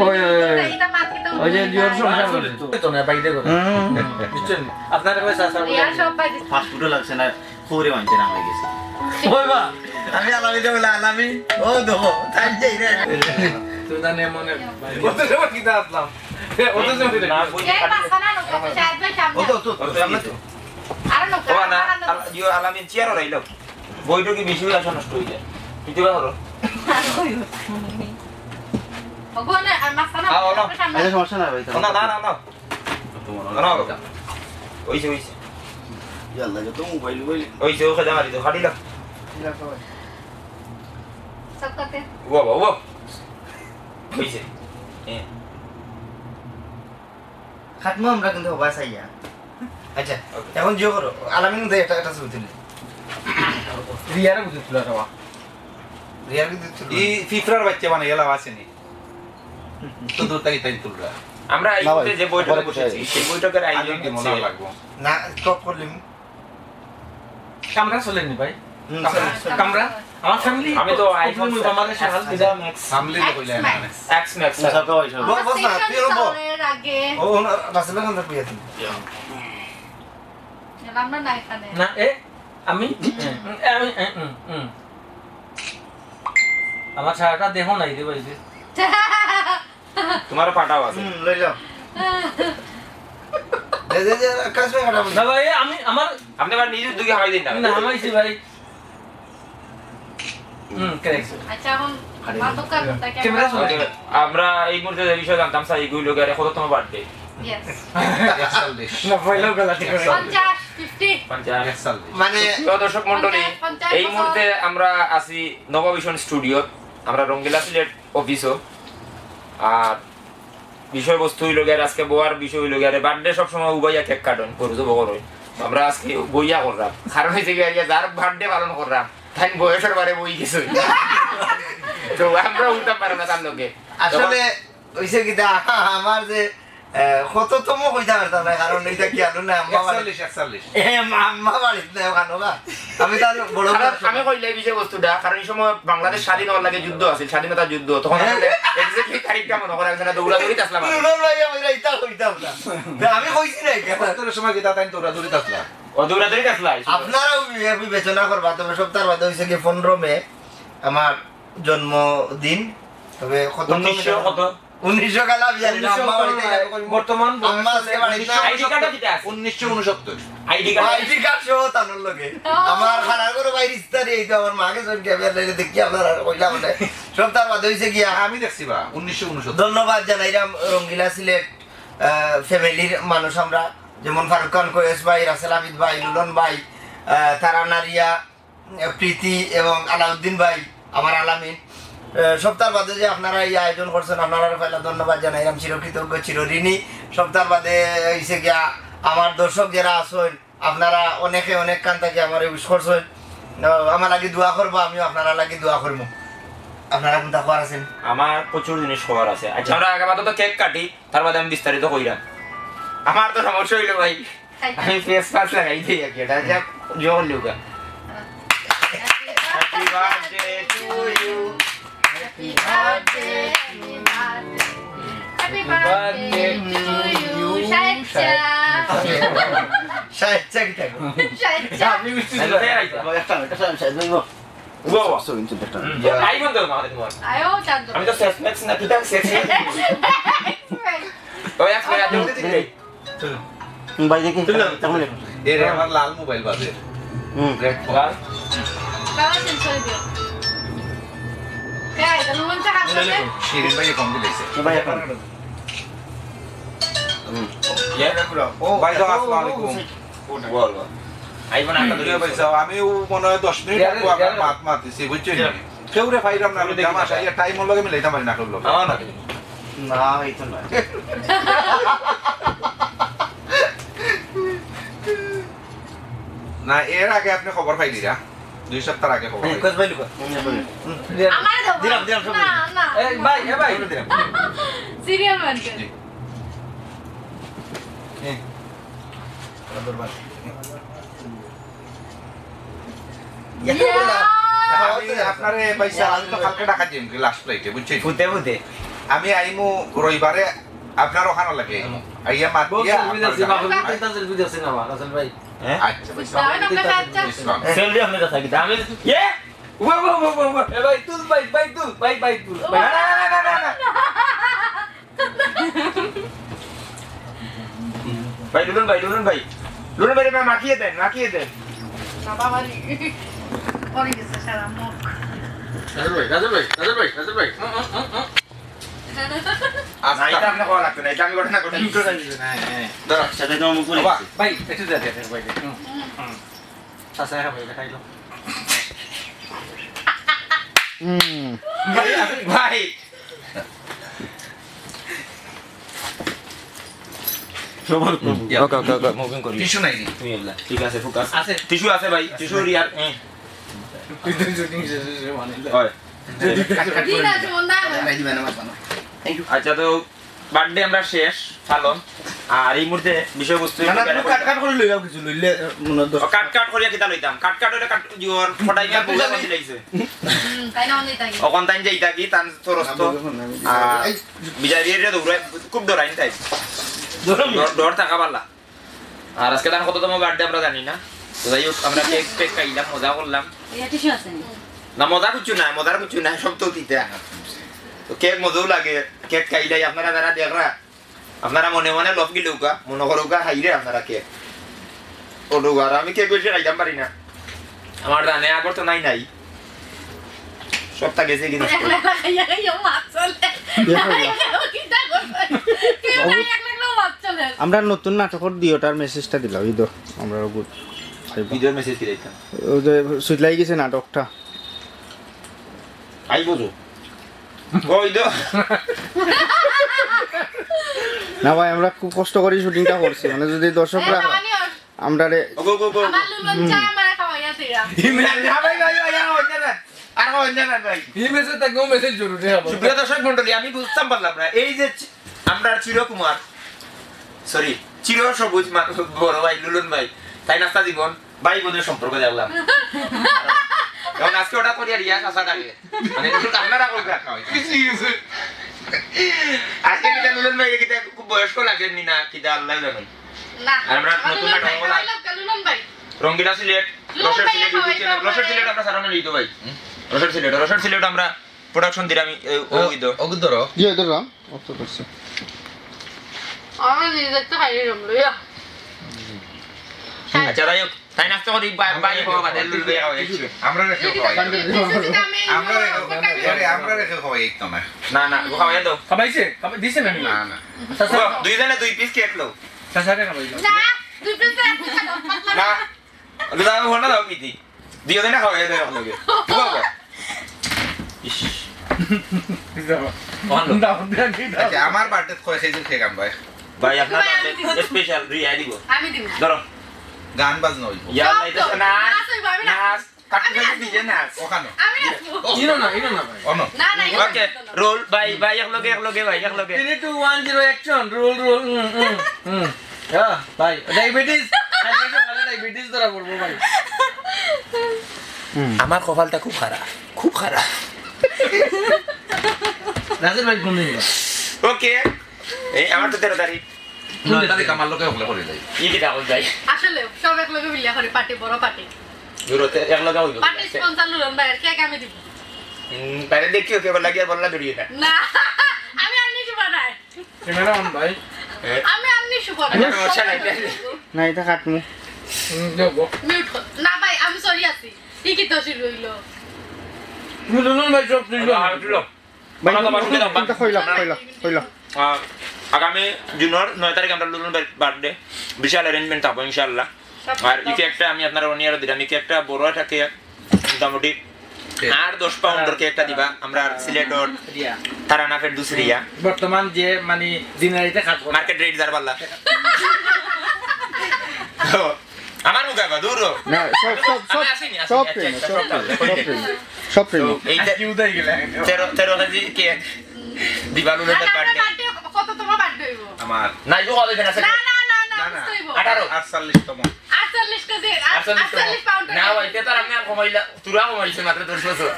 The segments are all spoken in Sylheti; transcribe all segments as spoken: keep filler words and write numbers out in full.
ওই, ওই, ওই। ওই যে জিওর সংসার করছে। তো না, বাইরে করো। হুম। বুঝছেন? আপনারা কই চাচা বলে? রিয়া সব বাইরে। ফাস্ট ফুডও লাগছে না, ফোরে মানছে না হয়ে গেছে। ওই বা, আমি আলামিতে বলে, "আলামি, ও দো, তাই যাই রে।" তুই জানে মনে বাইরে। ও তো সবার কিতা আসলাম। এ, ও তো সবার না, বই এ, পাঁচখানা লোক আছে, সাহেব ভাই সামনে। ও তো, তো, তো, সামনে তো। আরে লোক, ও না, আরে লোক। আল-, ইয়ো, আলামিন চেয়ারও রইল। বৈঠকে বেশি আসা নষ্ট হয়ে যায়। কিতা বা হলো? ওগো না, আর মাঝখানে হ্যাঁ, হলো। আপনার সামনে। আচ্ছা, সমস্যা নাই ভাই, না, না, না, না। তোমার না, না। হলো। ওইছে, ওইছে। ইয়াল্লা, যত মোবাইল, মোবাইল। ওইছে, ওকে দাঁড়ালি তো, ফাটিল। সব করতে। ও বাবা, ও বাবা। ওইছে। হ্যাঁ। খাটমু আমরা কিন্তু হবা চাইয়া। আচ্ছা, ওকে। এখন জিও করো। আলামিন দে একটা, একটা ছবি তুলি। রিয়ারে বুঝে তুলা রে বা। রিয়ারে বুঝে তুলা। এই ফিফরার বাচ্চা বানাই গেলা আসেনি। তো দূর থাকি তাই তুলরা। আমরা এই না ভাই, মুহূর্তে যে বৈঠকে পরে বসেছি, সেই বৈঠকের আয়োজন আগে কি মনে হচ্ছে লাগবো? না, স্টপ করলিম। কামরা চলেনি ভাই? হুম, কামরা, চলে, চলে। কামরা? আমার ফ্যামিলি আমি তো কত iPhone মূল্য আমার সাত। সাহায্য দিলাম। ফ্যামিলি তো কইলে না। X Max। বল, বল না, তুই বল। এর আগে। ও, ও, না, রাসেলের কাছে পেয়ে তুমি। এলাম না, না এখানে। না, এ, আমি, আমি, এ, উম, উম। আমার সারাটা দেহ নাই রে ভাই রে। তোমার পাটাও আছে। হুম, লই যাও। দে, দে, দে, কাজ করে কাটাবো। না ভাই, আমি, আমার আপনি আবার নিজের দুগে হামাই দিন না। না, হামাইছি ভাই। হুম, correct। আচ্ছা, এখন আরে, বাদক কার কোনটা? ক্যামেরা ক্যামেরা চলে। ওকে, আমরা এই মুহূর্তে যে বিষয়ে জানতাম চাই, এগুলো গেলে কততম birthday? Yes। একচল্লিশ। না, পয়লাও গলা ঠিক করে। পঞ্চাশ, fifty। পঞ্চাশ। একচল্লিশ। মানে প্রিয় দর্শক মণ্ডলী, পঞ্চাশ, পঞ্চাশ এই বছর। মুহূর্তে আমরা আছি নবভিশন স্টুডিও, আমরা রঙ্গিলা সিলেট অফিসও। আর বিষয়বস্তু হইল গিয়ে, আজকে বওয়ার বিষয় হইল গিয়ে, birthday সবসময় উবাইয়া কেক কাটন, গরু জব করইন। আমরা আজকে বইয়া করলাম, কারণ হইছে গিয়ে, যার birthday পালন করলাম, তাই বয়সের বারে বই গেছে। তো আমরা উঠতাম পারলাম না তার লগে। আসলে হইছে কি তা, আমার যে, আহ, কততম কইতা পারতাম না, কারণ এটা কি আলু না, আম্মা বাড়ি। একচল্লিশ, একচল্লিশ। এ, মা-, আম্মা বাড়িত না, ওখানো বা। আমি তার বড় কারণ ভাই। আমি কইলে এই বিষয়বস্তুটা, কারণ এই সময় বাংলাদেশ স্বাধীন হওয়ার লাগে যুদ্ধ আছিল, স্বাধীনতা যুদ্ধ, তখন হ্যাঁ। আসলে exactly তারিখটা মনে করা গেছে না, দৌড়াদৌড়ি আসলাম আমি। রুবেল ভাই, আমি এটা কইতাম না। তা আমি কইছি না এটা। একাত্তরের সময় কি তা তাই দৌড়াদৌড়ি আসলাম? ও, দৌড়াদৌড়ি আসলাই। আপনারা ওই বিবেচনা করবা, তবে সপ্তাহ বাদে হইছে কি পনেরো মে আমার জন্মদিন। তবে কত উনিশশো কত? উনিশশো কালা বিয়াল্লিশ, উনিশশো আম্মা বাড়িতে কত? এরকম বর্তমান আম্মা আজকে বাড়িতে নাই। আইডি কার্ডও দিতে আছে। উনিশশো ঊনসত্তর। ID card. আইডি কার্ড সহ তানোর লগে। আমার খারাপ করে বাইরে ইস্তারি, এই তো আমার মাকে সব ক্যামেরা লাইনে দেখি আপনারা কইলা বলে। সব তার বাদে হইছে গিয়া। আমি দেখছি বা, উনিশশো ঊনসত্তর। ধন্যবাদ জানাইলাম রঙ্গিলা সিলেট, আহ, ফ্যামিলির মানুষ আমরা, যেমন ফারুক খান কয়েস ভাই, রাসেল হামিদ ভাই, লুলন ভাই, আহ, তারা নারিয়া, প্রীতি এবং আলাউদ্দিন ভাই, আমার আলামিন, আহ, সপ্তাহ বাদে যে আপনারা এই আয়োজন করছেন, আপনারা পয়লা ধন্যবাদ জানাইলাম, চিরকৃতজ্ঞ, চিরঋণী। সপ্তাহ বাদে হইছে গিয়া আমার দর্শক যারা আছেন, আপনারা অনেকে অনেক কান থাকি আমারে উইশ করছেন। আহ, আমার লাগি দোয়া করবো, আমিও আপনারা লাগি দোয়া করবো। আপনারা কোনটা করার আছেন? আমার প্রচুর জিনিস করার আছে। আচ্ছা, আমরা আগে আপাতত কেক কাটি, তার বাদে আমি বিস্তারিত কইরাম। আমার তো সমস্যা হইলো ভাই, আমি ফেস পাস লাগাই দিই আর কি, এটা যা জোর লিউগা। Happy birthday to you. Happy birthday, happy birthday, happy birthday to you. সাহেব চা। সাহেব চা কি থাকবো? সাহেব চা। আপনি মিষ্টি দিবেন। একটা, একটা সাহেব, সাহেব, সাহেব। বাবা। So, ইনসুল একটা। হুম। ইয়া। আই বন্ধ মারে তোমার। আয়ো, চার জন। আমি তো সেক্স ম্যাক্স না, কিতা সেক্স ম্যাক্স? ওই এক মিনিট, আপনি উঠে দিন। হুম, ভাই দেখি। তুই না। তখন এ রে, আমার লাল মোবাইল বাজে। হুম। Red phone. Colour? Colour change করে দিও। কে আইছে? নুন চা খাচ্ছে? শিরিন ভাই ফোন দিয়েছে। এ ভাই এখন। হুম। ইয়া? ও, ভাই, ও, আসসালামু আলাইকুম। বল, বল। আইবো না, কে ভাই সাহেব, আমি ও মনে হয় দশ মিনিট আগে আপনার মাত মাতিছি, বুঝছেন? কেউ রে পাইলাম না, আমি জামা আসাই, টাইম ওর লগে মিলাইতাম পারি না, কেউ লগে। আমার না। না, এই তো নয়। না, এর আগে আপনি খবর পাইলি না? দুই সপ্তাহ আগে খবর পাইলি। রিকোয়েস্ট ভাই, রিকোয়েস্ট। হুম। আমারে দাও, দিলাম, ভাই। দিলাম, সব না, দিলাম। না। এই ভাই, এ ভাই। দিলাম। সিরিয়াল মানতে। জি। হ্যাঁ। বরাবর ভাই। ইয়া। আমি আপনারে ভাই সাহেব, আমি তো কালকে ঢাকা যাইমু লাস্ট ফ্লাইটে, বুঝছেন? ফুতে ফুতে। আমি আইমু রবিবারে, আপনার ওখানো লাগি আইমু। আইয়া মাত দিয়া আপনার সেলফি আপনার কাছে আচ্ছা ভাই সাহেব। সেলফি আপনার কাছে আগে। আমি, ইয়ে? ওয়া, ওয়া, ওয়া, ওয়া, ওয়া। এ ভাই, তুল ভাই, ভাই, তুল ভাই, ভাই, তুল ভাই। না, না, না, না, না, না। ভাই, লুলন ভাই, লুলন ভাই। লুলন ভাই, ভাই, মাখিয়ে দেন, মাখিয়ে দেন। বাবা বাড়ি। পড়ে গেছে সারা মুখ। রাজেল ভাই, রাজেল ভাই, রাজেল ভাই, রাজেল ভাই। হুম, হুম, হুম, হুম। আচ্ছা। না, এটা আপনি কওয়া লাগতো না, এটা আমি ঘটনা ঘটাই দিছি। ঘটাই দিছি, হ্যাঁ, হ্যাঁ। ধরো। সেটা তো আমি করে বাবা। দিছি। ভাই, একটু যা, যা, যা, ভাই, হুম, হুম। চাচা, হ্যাঁ, ভাই, এটা খাইলো। হুম। ভাই, ভাই। সবার করবো। ওকে, ওকে, ওকে, মুভিং করি। টিস্যু নাই নি? তুমি এবলা। ঠিক আছে, ফোকাস। আছে। টিস্যু আছে ভাই, টিস্যু রিয়ার। হুম। তুই তো শুটিং শেষ হয়েছে, মানে। হয়। ঠিক আছে, বন্ধু। ভাই দিবেন আমার পানো। Thank you. আচ্ছা, তো বার্থডে আমরা শেষ, পালন। আর এই মুহূর্তে বিষয়বস্তু না, না, একটু তুমি কাট কাট করে লইলাও কিছু, লইলে মনে হয় দশ কাট কাট করিয়া কিতা লইতাম? কাট কাট হইলে কাট দিওর, ফটাই নিয়ে বউয়ে বান্ধি লাইছে। হুম, তাই না, অনেক তাই। অখন তাই যাইতা কি, তান তো রস্ত। না, বউয়ে ফোন নাই, আমি আর এই বিজয় রে দৌড়ায়, খুব ডরাইন তাই। ডর, ডর থাকা বালা। আর আজকে তার কততম বার্থডে আমরা জানি না। তো যাই হোক, আমরা কেক টেক খাইলাম, মজা করলাম। এটা টিস্যু আছে নি? না, মজা কিচ্ছু নাই, মজার কিচ্ছু নাই, সব তো দিতে। তো কেক মজাও লাগে, কেক খাইলাই। আপনারা যারা দেখরা, আপনারা মনে মনে লফ গিলউক্কা, মনে করউক্কা হাইরে আপনারা কেক। ওডুক, আর আমি কেক বেশি খাইতাম পারি না। আমার জানে আগর তো নাই নাই। সবটা গেছে কি নষ্ট। একলা একলা খাইয়া খাইয়া মাত চলে। দেখো না। কিতা করবে? কেউ নাই, একলা একলা মাত চলে। আমরা নতুন নাটকর দিওটার মেসেজটা দিলাম, এই তো, আমরা গুড। ভিডিওর মেসেজ কি দেখতাম? ওই যে সুইট লাগি গেছে নাটকটা। আই বুঝো। ওই তো। না ভাই, আমরা খুব কষ্ট করি শুটিংটা করছি, মানে যদি দর্শকরা এ, খাওয়ানি ওর। আমরারে ওগো, গো, গো, গো। আমার লুলন চা আমারে খাওয়াইয়া দিরা। না, না, ভাই, ভাই, ভাই, আর অন্য না, আর অন্য না, ভাই। এই মেসেজ থাকলেও মেসেজ জরুরি হবে। সুপ্রিয় দর্শক মণ্ডলী, আমি বুঝতাম পারলাম না। এই যে চি-, আমরা চিরকুমার, সরি, চির সবুজ মা-, বড় ভাই, লুলন ভাই, তাই নাস্তা জীবন, ভাই বোনের সম্পর্ক দেখলাম। এবং আজকে ওটা করিয়া রিয়া চাচা ডাকে। মানে, একটু কান্না রাখো, কাকা হয়। আজকে কিতা লুলন ভাই, কিতা খুব বয়স্ক লাগেনি না, কিতা আল্লাহ জানেন। না, আর আমরা আমার নতুন লুলন নাটক ভাই, বলা। খাওয়াই লাগবে, লুলন ভাই। রঙ্গিলা সিলেট, লুলন রসের ভাই, সিলেট খাওয়াই YouTube channel, লাগবে। রসের সিলেট আমরা সারা নিয়ে দিত ভাই। হুম? রসের সিলেট, রসের সিলেট আমরা production দিলাম, এ, ও, ওই তো। ওকে ধরো। জি, ধরলাম। অফ তো করছি। আমরা নিজে তো খাই নিলাম, লইয়া। আচ্ছা, যাই হোক, তাই নাস্তা করি, বাই, বাই, হওয়া বাদে, লুলন ভাই খাওয়াই একটু। আমরা রেখে খাওয়াই। আমরা রেখে খাওয়াই, আরে, আমরা রেখে খাওয়াই, এই তো না। না, না, ও খাওয়াই দাও। খাবাইছে? খাবাই দিছে না? না, না। চাচা, ও, দুইজনে দুই পিস কেক লও। চাচারে খাবাই দাও। না, দুই পিস তো এক পিস খাবো, পাতলা না। না। ওটা দাও, ওটা দাও, পিতি। দিও না, খাওয়াই দাও, আপনাকে। বাবা। ইস। দাও। অন দাও। দাও, দাও, দাও। আচ্ছা, আমার বার্থডে কয় কেজি কেক আনবায়? ভাই, আপনার ভাই, আমি বার্থডে দিব। স্পেশাল রিয়া দিব। আমি দিব। ধরো। গান বাজনা হইব। ইয়া, সব এটা তো। না। নাচ হইব, আমি নাচ। নাচ। কাটতে আমি কাটতে নাচ। ডিজে নাচ। ওখানে। আমি নাচবো। ও। ইনো না, ইনো না ভাই। অনো। না, না, ইনো না, ওকে, ইনো না। রোল, ভাই, ভাই, এক লগে, এক লগে, ভাই, এক লগে। Three, two, one, zero, action. Roll, roll, হুম, হুম, হুম। হ্যাঁ, ভাই, ডায়াবেটিস। আজকে সকালে ডায়াবেটিস ধরা পড়বো ভাই। হুম। আমার কপালটা খুব খারাপ, খুব খারাপ। রাজের ভাই কোন দিন? ওকে, এই আমার তো তেরো তারিখ। নয় তারিখ আমার লগে হকলে করে যাই। ই কিতা কই যাই? আসলে সব এক লগে মিলিয়া করি, পার্টি, বড় পার্টি। জোরতে এক লগে হইব। পার্টি স্পন্সর লুলন ভাই, আর কেক আমি দিব। হুম, তাহলে দেখি ওকে বলা গিয়া বললা দৌড়িয়ে না। না, আমি আর নিতে পারাই। ক্যামেরাম্যান ভাই। হ্যাঁ। আমি আর নিতে পারাই। আমার সমস্যা নাই, তাই। না, এটা কাটমু। হুম, যাবো। মিউট কর। না ভাই, আমি সরি আছি। ই কিতা শুরু হইলো? তুমি লুলন ভাই সব ঠিক আছে। আর দিলো। ভাই, কথা বাদ দিলাম। কোনটা কইলা, কইলা, কইলা? আহ, আগামী জুনের নয় তারিখ আমরা লুলুন ভাইর বার্থডে, বিশাল অ্যারেঞ্জমেন্ট থাকবো ইনশাআল্লাহ। আর এই কেকটা আমি আপনারা অনিয়ারও দিলাম, এই কেকটা বড় থাকে মোটামুটি আট দশ পাউন্ডর কেকটা দিবা। আমরা সিলেটর তারানা ফেরদৌসি রিয়া। বর্তমান যে মানে দিনারিতে কাজ করে। মার্কেট রেট যার পাল্লা। তো, আমার মুখে আবার দূর হ। না, সব, সব, সব, আমি আসিনি, আসিনি, সব আচ্ছা, প্রেমে, আচ্ছা, সব সব প্রেমে, ভালো। সব প্রেমে, সব প্রেমে। তো, এই যে আজকে উদয় গেলে। তেরো, তেরো কেজি কেক। দিবা লুলুন ভাইর আপনার বার্থডে। বার্থডে, কত তোমার বার্থডে হইব? আমার। না, এই যে কত এখানে আছে? না, না, না, না, না, না। বুঝতে হইব। আঠারো। আটচল্লিশতম। আটচল্লিশ আটচল্লিশ, আটচল্লিশ পাউন্ড না অইতো। ভাই, তে তো আর আমি আর কমাইলা, তোরা কমাইছে মাত্র দশ বছর।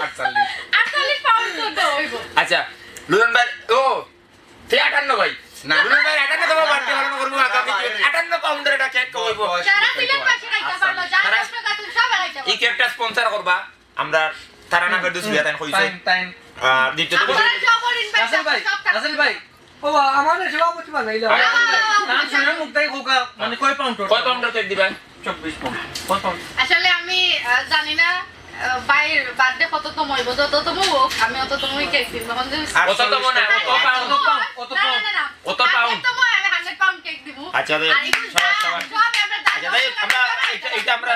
আটচল্লিশ। আটচল্লিশ পাউন্ড তো অইবো। আচ্ছা, লুলন ভাই, ও, তে আটান্ন ভাই। না। লুলন ভাই আটান্নতম বার্থডে পালন করবো আগামী দিন। আটান্ন পাউন্ডের একটা কেক খাওয়াইবো। যারা সিলেটবাসী খাইতা পারলো, যারা তারা কষ্ট কাছে সব খাইতা এই পারলো। কেকটা স্পন্সর করবা। আমরা তারা না ফেরদৌস বিয়া তাইন কইছে। Time, time. আহ, দ্বিতীয়ত আপনারা সব ঋণ পাইছেন, রাসেল ভাই, সব টাকা। রাসেল ভাই, ও, আমারে সভাপতি বানাইলা। আরে, আহ, না, শুনে মুখ তাই খোকা, মানে কয় পাউন্ড ওর? কয় পাউন্ডের কেক দিবা? চব্বিশ পাউন্ড। কত? আসলে আমি, আহ, জানি না, আহ, ভাইর বার্থডে কততম অইবো, যততম হোক, আমি অততমই কেক দিব। এখন যে আর কততম না, অত পাউন্ড। অত পাউন্ড, অত না, না, পাউন্ড। না, না। অত পাউন্ড। হান্ড্রেড তম আমি হান্ড্রেড পাউন্ড কেক দিব। আচ্ছা, ভাই, আর এগুলো সবাই, দাম, সবাই। সব আমরা দাম আচ্ছা, ভাই, আমরা এটা, এটা আমরা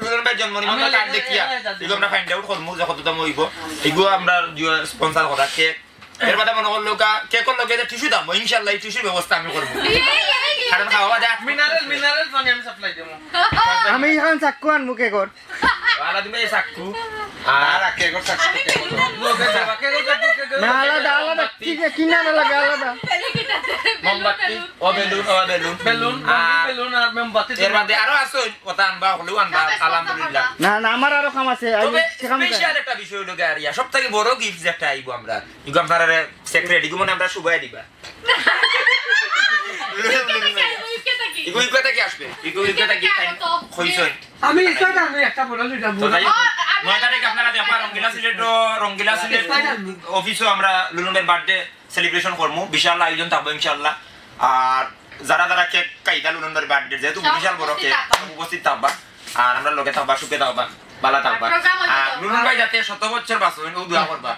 লুলন ভাইর জন্মদিন, আমরা কার্ড দেখিয়া, এগুলো আমরা ফাইন্ড আউট করবো যে কততম অইবো। এগুলো আমরা স্পন্সর করা কেক। এর বাদে মনে করলো কা-, কেকর লগে যে টিস্যু দাম, ইনশাআল্লাহ এই টিস্যুর ব্যবস্থা আমি করবো। ইয়ে, ইয়ে, ইয়ে। কারণ খাওয়া যায়। মিনারেল, মিনারেল পানি আমি সাপ্লাই দেবো। আমি এখন চাক্কু আনমু কেকর। আলা দিমে এই চাক্কু। আর আর কেকর চাক্কু, আমি কেকর বেলুন আনবো। কেকর চাক্কু, কেকর না, আলাদা, আলাদা। কি, কি নাম লাগে আলাদা? বেলুন, মোমবাতি, বেলুন। ও বেলুন, ও বেলুন। বেলুন, আর বেলুন আর মোমবাতি। এর মধ্যে আরো আছে, ওটা আনবা, হলেও আনবা, সব আছে, আলহামদুলিল্লাহ। সব আছে। না, না, আমার আরো কাম আছে, আমি তবে কাম আছে। স্পেশাল একটা বিষয় হলো গিয়া, সব থেকে বড় গিফট যেটা আইবো আমরা, ইগু আপনারা সেক্রেট, ইগু মানে আমরা শুভাই দিবা। ইউকে থাকি, ইউকে থাকি। ইগু ইউকে থাকি আসবে, ইগু ইউকে থাকি ইউকে থাকি আগত। কইছই। আমি ইচ্ছা জানি একটা বড় লিডার তো যাই হোক, ও, আমি নয় তারিখ আপনারা দেখবা রঙ্গিলা সিলেট, রঙ্গিলা সিলেট অফিসও আমরা লুলুনের বার্থডে সেলিব্রেশন করমু, বিশাল আয়োজন থাকবো ইনশাআল্লাহ। আর যারা যারা কেক খাইতা লুলুনের বার্থডে, যেহেতু সব বিশাল বড় উপস্থিত কেক, থাকবা। সব উপস্থিত থাকবা। আর আমরা লগে থাকবা, সুখে থাকবা, ভালা থাকবা। আর প্রোগ্রাম হইতে আর থাকবা। লুলুন ভাই যাতে শত বছর বাঁচইন, ও দোয়া করবা।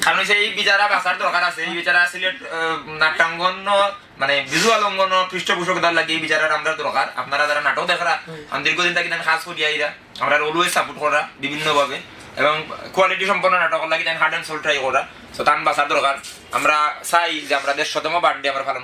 কারণ হইছে এই বিচারা বাঁচার দরকার আছে, এই বিচারা সিলেট, আহ, নাট্যাঙ্গন, মানে ভিজুয়াল অঙ্গন পৃষ্ঠপোষকতার লাগি এই বিচারার আমরা দরকার। আপনারা যারা নাটক দেখরা, আমি দীর্ঘদিন থাকি তান কাজ করিয়া আইরা, আমরা অলওয়েজ সাপোর্ট করা বিভিন্নভাবে এবং কোয়ালিটি সম্পন্ন নাটক লাগি তান হার্ট অ্যান্ড সোল ট্রাই করা। তো তান বাঁচার দরকার। আমরা চাই যে আমরা দেড়শোতম বার্থডে আমরা পালন